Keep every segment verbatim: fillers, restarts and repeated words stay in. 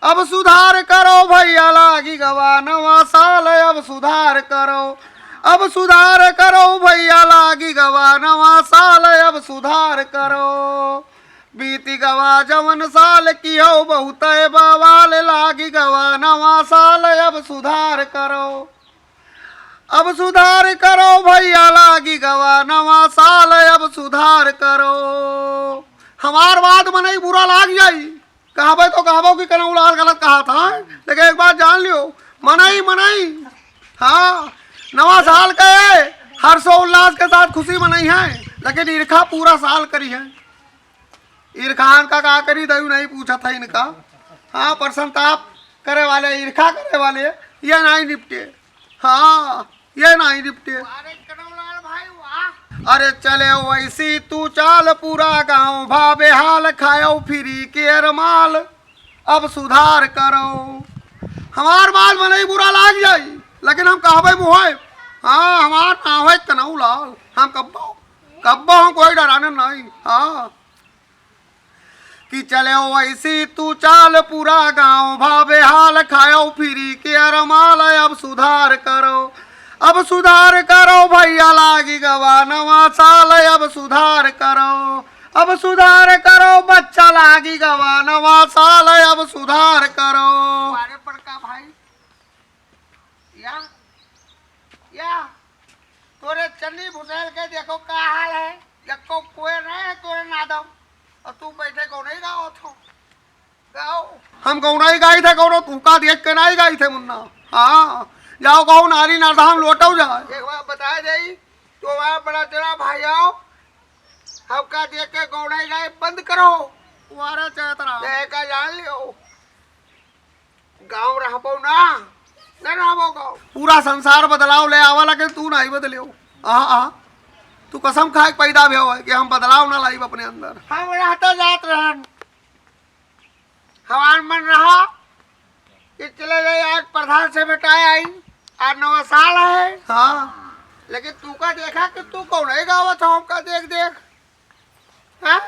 अब सुधार करो भइया, लागि गवा नवा साल, अब सुधार करो। अब सुधार करो भइया, लागि गवा नवा साल, अब सुधार करो। बीति गवा जवन साल कियो बहुतै बवाल, लागि गवा नवा साल, अब सुधार करो। अब सुधार करो भइया, लागि गवा नवा साल, अब सुधार करो। हमार बात मनई बुरा लागि जाई, कहबे तो कहबो कि कनऊ लाल गलत कहा था, लेकिन एक बात जान लियो, मनई, मनई, हाँ, नवा साल के हर्षोल्लास के साथ खुशी मनइहैं, लेकिन ईर्खा पूरा साल करिहैं। ईर्खान का का करी, दयू नहीं पूछत है इनका। हाँ, पर संताप करे वाले, ईर्खा करे वाले, ये नहीं निपटे। हाँ, ये नहीं निपटे। अरे कनौलाल भाई, वाह। अरे चले वैसी तू चाल, पूरा गाँव भा बेहाल, खायो फ्री के अरमाल, अब सुधार करो। हमार बात मनई बुरा लाग जाई, लेकिन हम कहबे मुँहे। हाँ, हमार नाव है कनौलाल, हम कब्बो, कब्बो हम कोई डराने नहीं। हाँ। कि चले वैसी तू चाल, पूरा गाँव भा बेहाल, खायो फ्री के अरमाल, अब सुधार करो। अब सुधार करो भइया, लागि गवा नवा साल, अब सुधार करो। अब सुधार करो बच्चा, लागि गवा नवा साल, अब सुधार करो। अरे बड़का भाई, या, या, तोरे चन्नी भुसेल के देखो का हाल है, यक्को कोई नहीं है तोरे नादम, और तू बैठे गौनई गावत हो। गाओ। हम गौनई गाई थे, कौनो तुहका देख के नहीं गाई थे मुन्ना। हाँ, जाओ कहू नारी नरधाम लोटो जाए। एक बार बताए देई, तो वहाँ बड़ा तेरा भाई आओ, हमका देख के गौनई गाए बंद करो। वारा चैतरा। कहे का जान लियो। गाँव रहबो ना, न रहबो गाँव। पूरा संसार बदलाव ले आवा, लेकिन तू नहीं बदलियो। आहा, आहा। तू कसम खाए के पैदा भ्यो है कि हम बदलाव ना लाइब अपने अंदर। हम रहता जात रहन, हमार मन रहा कि चले जाए, आज प्रधान से भेटाए आई, आज नवा साल है। हाँ। लेकिन तू का देखा कि तू कौनई गावत हो, हमका देख देख। हाँ?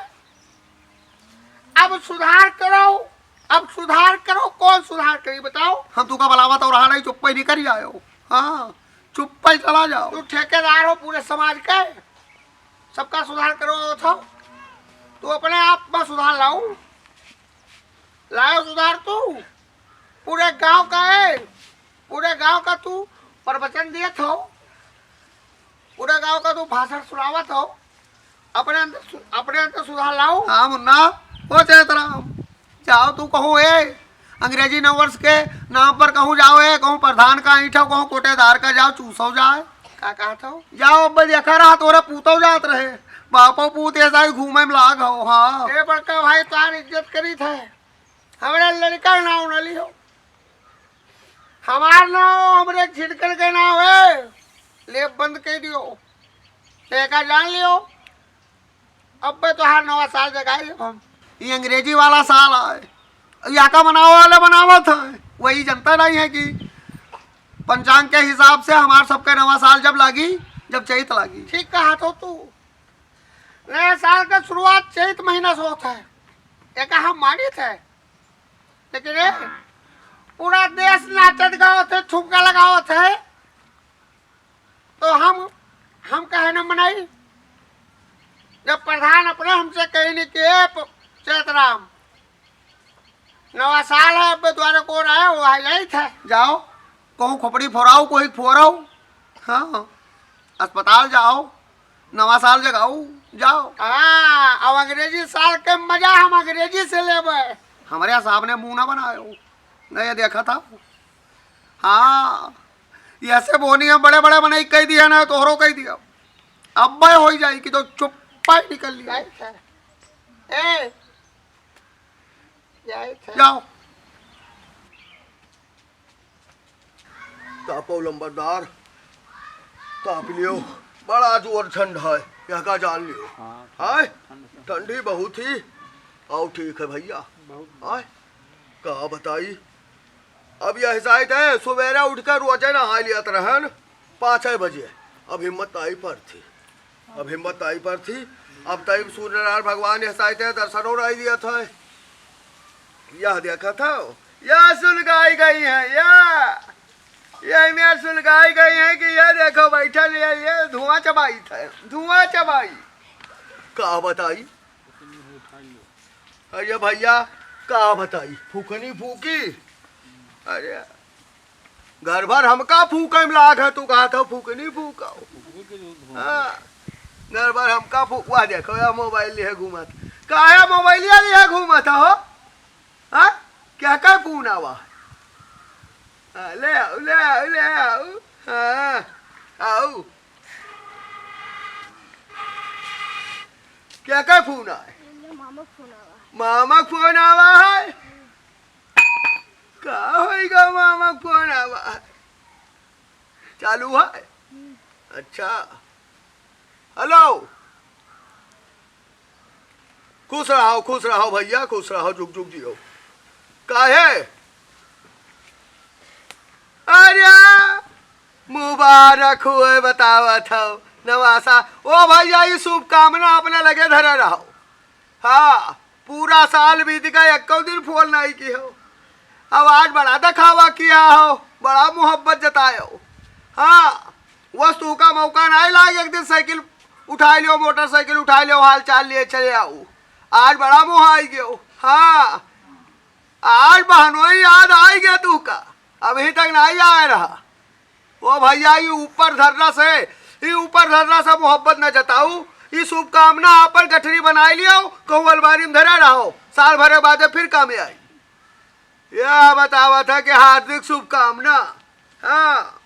अब सुधार करो, अब सुधार करो, कौन सुधार करी बताओ? हम तुका बलावत और हाड़ा ही चुप्पे निकल जाओ। हाँ, चुप्पे चला जाओ। तू ठेकेदार हो पूरे समाज के, सबका सुधार करो थो, तू अपने आप में सुधार लाओ, लाओ सुधार तू। पूरे गांव का है, पूरे गांव का तू प्रवचन दिए थो, पूरे गांव का तू भाषण सुनावत हो, अपने अंदर सु-, अपने अंदर सुधार लाओ। हाँ मुन्ना, ओ चैतराम, जाओ तू कहो ए, अंग्रेजी नववर्ष के नाम पर कहूँ जाओ ए, कहूँ प्रधान का ऐंठो, कहूँ कोटेदार का जाओ चूसो जाए। का कहत हो? जाओ अब देखा रहा तोरे पूतो जात रहे, बापो पूत ऐसा ही घूमे में लाग हो। हाँ। ए बड़का भाई तोहार इज्जत करी थे, हमारे लड़का नाव न लियो। हमार नाव हमरे झिनकन के नाव है, लेब बंद कर दियो, ठेका जान लियो। अब बे तोहार नवा साल जगाई लेब हम। ये अंग्रेजी वाला साल आए, या का मनावे वाले मनावत हैं, वही जनता नहीं है कि पंचांग के हिसाब से हमार सबके नवा साल जब लागी, जब चैत लागी। ठीक कहा तो तू, नया साल का शुरुआत चैत महीना से होत है, एका हम मानित है। लेकिन ए, पूरा देश नाचत गावत है, ठुमका लगावत है, तो हम, हम कहे न मनाई? जब प्रधान अपने हमसे कही नहीं कि ए प-, चैतराम, नवा साल है, अब द्वारे को रहे, वो आ जाई थे। जाओ, कहूँ खोपड़ी फोराओ, कोई फोराओ, हाँ, अस्पताल जाओ, नवा साल जगाओ, जाओ। हाँ, अब अंग्रेजी साल के मजा हम अंग्रेजी से लेबे। हमरे सामने मुंह ना बनायो, नहीं ये देखा था। हाँ, ये ऐसे बोनी है, बड़े बड़े मने कह दिया ना, तोहरो कह दिया। अब मैं हो जाई कि तो चुप्पा ही निकल लिया। जाई थे। ए, जाई थे। जाओ। तापो लंबरदार, ताप लियो, बड़ा जोर ठंड है, यह का जान लियो। हाँ, हाय, ठंड, ठंड। ठंडी बहुत ही। आओ ठीक है भैया। बहुत। हाय, का बताई, अब यह जाइत है, सुबेरे उठ के रोजे नहाय लियत रहन पाँच छः बजे, अब हिम्मत आई पर थी, अब हिम्मत आई पर थी। अब तई सूर्यनारायण भगवान यह जाइत है, दर्शनो नहीं दियत है। यह देखा था, या सुलगाई गई हैं, या, ये में सुलगाई गई हैं कि ये देखो बैठल, ये, ये धुआं चबाई थे, धुआं चबाई। का बताई? अरे भैया, का बताई, फूकनी फूकी। अरे, घर भर हमका फूके में लाग है, तू कहत हो फूकनी फूकाओ। हाँ, घर भर हमका फूकवा देखो, या मोबाइल लिए घूमत। काहे मोबाइलिया लिए घूमत हो? हाँ? क्या का फोन आवा? हाँ, ले आओ, ले आओ, ले आओ। हाँ, आओ। क्या का फोन आए? ये मामा फोन आवा। मामा फोन आवा है? का होइगा मामा फोन आवा है? चालू है? हम्म। अच्छा। हेलो। खुश रहो, खुश रहो भैया, खुश रहो, जुग जुग जियो। काहे? अरे, मुबारक होए, बतावत हो, नवासा। ओ भैया, ई शुभकामना अपने लगे धरे रहो। हाँ, पूरा साल बीत गए, एक्को दिन फोन नहीं की हो। अब आज बड़ा दिखावा किया हो, बड़ा मोहब्बत जताए हो। हाँ, बस तू का मौका नहीं लाग, एक दिन साइकिल उठाई लियो, मोटरसाइकिल उठाई लियो, हाल चाल लिए चले आओ। आज बड़ा मोह आई गयो। हाँ, आज बहनोई याद आई गया तू का, अभी तक नहीं आए रहा। ओ भैया, ई ऊपर धरला से, ई ऊपर धरला से मोहब्बत न जताऊ। ई शुभकामना आपन गठरी बनाई लियो, कहूँ अलमारी में धरे रहो, साल भरे बादे फिर काम आई। यह बतावत है कि हार्दिक शुभकामना। हाँ।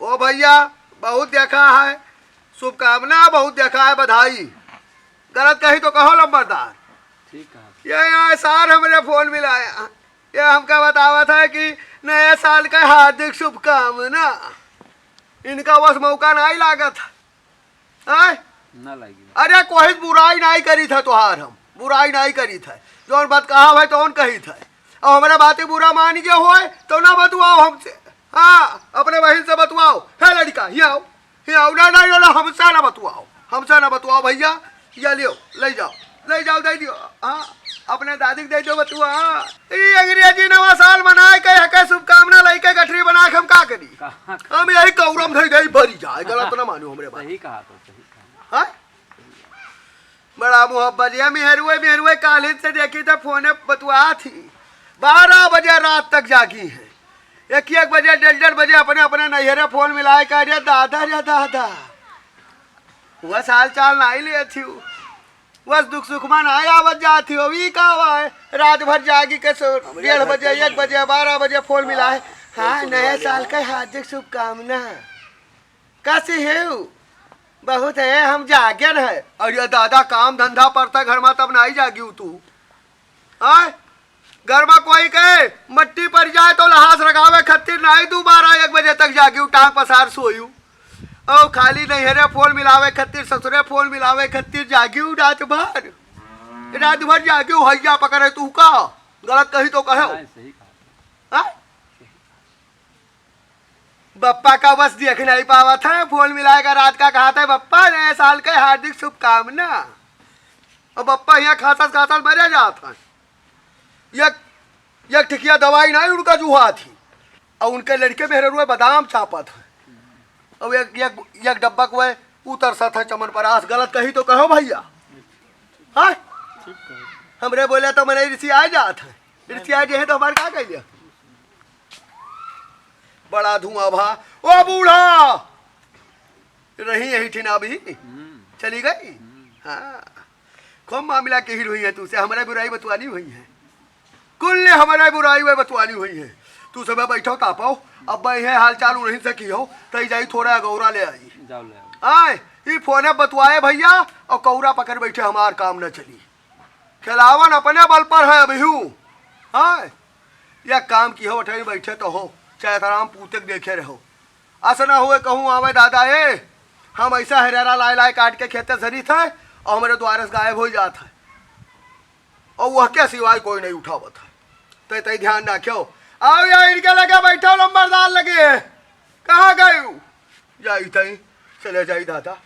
ओ भैया, बहुत देखा है, शुभकामना, बहुत देखा है, बधाई। गलत कही तो कहो लंबरदार। ठीक है। ये यहाँ सार हमरे फोन मिलाया, ये हमका बतावत है कि नया साल का हार्दिक शुभकामना। इनका बस मौका नहीं लागत है। आय? ना लागी। अरे, कोई बुराई नहीं करी था तोहार, हम बुराई नहीं करी था। जौन बात कहा है, तौन कही था। अब हमारा बातें बुरा मान गया होए, तो ना बतवाओ हमसे। हाँ, अपने बहिन से बतवाओ। हे लड़का, हियाँ आओ, हियाँ आओ। ना, ना, ना, ना, हमसे ना बतवाओ, हमसे ना बतवाओ भैया। या लियो, ले जाओ, ले जाओ, दे दियो। हाँ, अपने दादी के दे दो बतवा। हाँ, ई अंग्रेजी नवा साल मनाए के हके शुभकामना लइके गठरी बना के हम का करी? कहाँ? हम यही कौरम धई गई भरी जाए, गलत ना मानो हमरे बात। सही कहा तो, सही कहा। हाँ? बड़ा मोहब्बत, ये मेहरुए, मेहरुए कालिन से देखी तो फोने बतुआ थी। बारह बजे रात तक जागी हैं। एक एक बजे, डेढ़ डेढ़ बजे अपने, अपने नैहरे फोन मिलाए, कह रहे, "दादा रे दादा, बस हाल चाल नहीं ले थी, बस दुख सुख मा नहीं आवत जात थी, ई का हुआ है?" रात भर जागी के सो, डेढ़ बजे, एक बजे, बारह बजे फोन मिलाए, "हाँ, नया साल का हार्दिक शुभकामना।" कसी हेउ? बहुत है, हम जागन है। अरे दादा, काम धंधा पड़ता घर मा, तब नहीं जागिउ तू। आय? घर मा कोई कहे मट्टी पड़ जाए तो लहास लगावे खातिर नहीं, दोबारा एक बजे तक जागिउ, टांग पसार सोयु। और खाली नैहरे फोन मिलावे खातिर, ससुरे फोन मिलावे खातिर जागिउ रात भर। रात भर जागिउ, हैया पकड़े तू का? गलत कही तो कहो। नहीं, सही कहा। हाँ? बप्पा का बस देख नहीं पावत है, फोन मिलाए का रात का कहत है, "बप्पा, नए साल के हार्दिक शुभकामना।" और बप्पा यहाँ खांसत खांसत मरे जात है। एक, एक ठिकिया दवाई नहीं उनका जुहा थी, और उनके लड़के मेहररुआ बादाम चापत है, और एक, एक, एक डब्बा को है उतर सत है चमन परास। गलत कही तो कहो भैया, हाँ? ठीक कहो। हमरे बोले तो मने रिसिया जात है, रिसिया जे है तो हमारे का कह लिया? बड़ा धुआं भा। ओ बूढ़ा! रही यही ठिन अभी? हम्म। चली गई? हम्म। हाँ। खूब मामला कही रही है तू से, हमारा बुराई बतवानी हुई है। कुल ने हमारा बुराई हुए बतवानी हुई है। तू सब बैठो तापो, अब मैं है हाल चाल उन्हीं से की हो, तई जाई थोड़ा गौरा ले आई। जाओ ले आओ। आए, ई फोने बतवाए भैया, और कौरा पकड़ बैठे, हमार काम न चली। खेलावन अपने बल पर है अभी हूँ। हाँ, यह काम की हो, उठे बैठे तो हो, चाहे आराम पूते के देखे रहो। अस ना हुए कहूँ आवे दादा ए, हम ऐसा हरेरा लाए लाए काट के खेते सरी थे और हमारे द्वारे से गायब हो जात है और वह के सिवाय कोई नहीं उठावत है। तै तै ध्यान रखो। आओ या इनके लगे बैठो, लंबरदार लगे। कहाँ गए? जाई तई, चले जाई दादा।